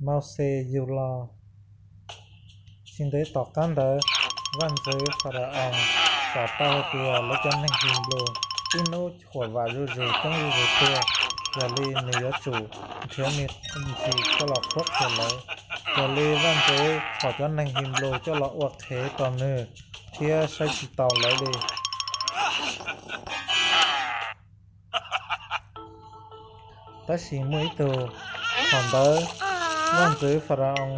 Mauxes yug los. Tsis ntev tom qab ntawd, vaj ntxwv Faraos tsom tau hais tias lawv cov neeg Henplus ib hnub huam vam zuj zus coob zuj zus tuag, yog li nws yuav tsum nrhiav me ntsis coj los qhuab qhia lawv. Yog li vaj ntxwv txhom cov neeg Henplus coj los ua qhev rau nws thiab saib tsis taus lawv li. Tab sis muaj ib tug, thaum ntawd vaj ntxwv Faraos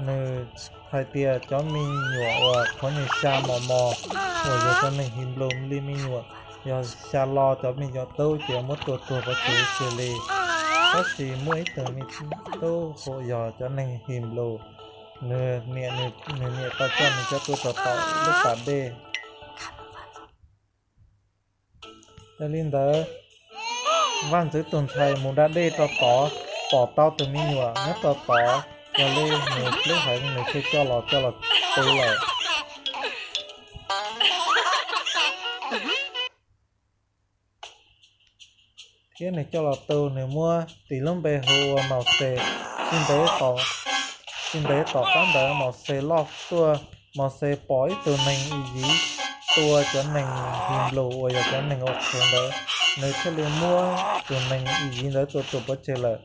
nws hais tias cov me nyuam uas qhuav nws xya mos mos uas yog cov neeg Henplus li me nyuam, yog xya lo cov me nyuam tub ces muab tua tuag pov tseg xws li. Tab sis muaj ib tug me tub hu yog cov neeg Henplus, nws niam nws niam tau coj nws coj tuaj rau tom lub pas dej. Yog li ntawd, vaj ntxwv tus ntxhais mus da dej rau tod, pom tau tus me nyuam nyob rau tod, yog li nws hlub heev nws thiaj coj los coj los tu lawm. Thiab nws coj los tu nws muab tis lub npe hu ua Mauxes. Tsis ntev tom qab ntawd Mauxes loj tuaj, Mauxes pom ib tug neeg Iziv tua cov neeg Henplus uas yog cov neeg ua qhev ntawd, nws thiaj li muab tus neeg Iziv ntawd tua tuag pov tseg lawm,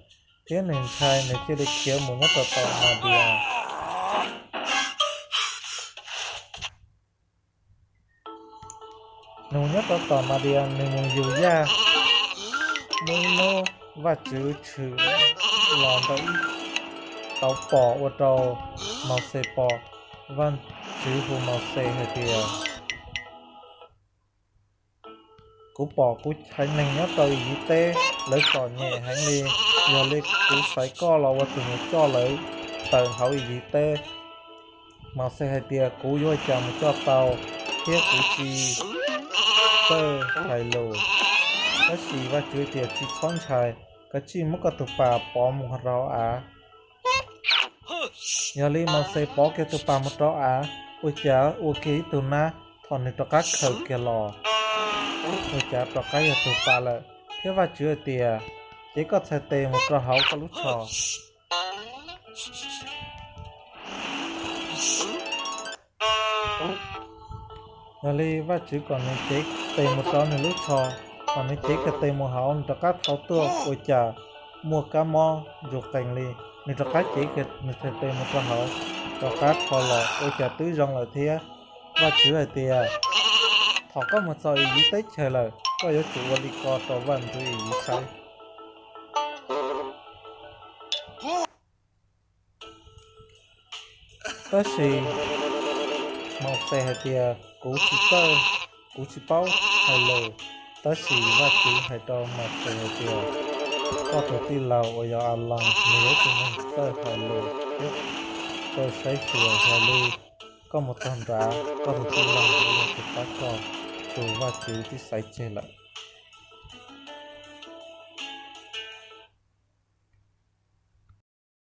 thiab nws ntshai nws thiaj li khiav mus nyob rau tom Madias. Nws mus nyob rau tom Madias nws mus yug yaj. Muaj ib hnub Vajtswv tshwm los ntawm ib tauv pos ua rau Mauxes pom. Vajtswv hu Mauxes hais tias, kuv pom kuv haiv neeg nyob rau Iziv teb lawv txom nyem heev li, yog li kuv xaiv koj los ua tus mus coj lawv tawm hauv Iziv teb. Mauxes hais tias, kuv yuav ua cas mus coj tau, thiab kuv tsis txawj hais lus. Tab sis Vajtswv tias, tsis txhob ntshai, kav tsij muab koj tus pas pov mus rau av. Yog li Mauxes pov kiag tus pas mus rau av, ua cas ua kiag ib tug nab, thaum nws rov qab khaws kiag los, ua cas rov qab yog tus pas lawm, thiab Vajtswv hais tias, cev koj txhais tes mus rau hauv koj lub tsho. Yog li Vajtswv kom nws cev tes mus rau nws lub tsho, kom nws cev kiag tes mus hauv nws rov qab thau tuaj ua cas muaj kab mob ntsuj qees li. Nws rov qab cev kiag nws txhais tes mus rau hauv, rov qab rho los ua cas twb zoo lawm thiab. Vajtswv hais tias, thaum koj mus txog Iziv teb chaws lawm, koj yuav tsum ua li ko rau vaj ntxwv Iziv saib. Tab sis Mauxes hais tias, kuv tsis txawj, kuv tsis paub hais lus. Tab sis Vajtswv hais rau Mauxes hais tias, koj tus tij laug uas yog Aloos nws yog ib tug neeg txawj hais lus thiab txawj saib xyuas, yog li koj mus txog nrad, koj tus tij laug yuav los tus pab koj, tus Vajtswv twb xaiv tseg lawm.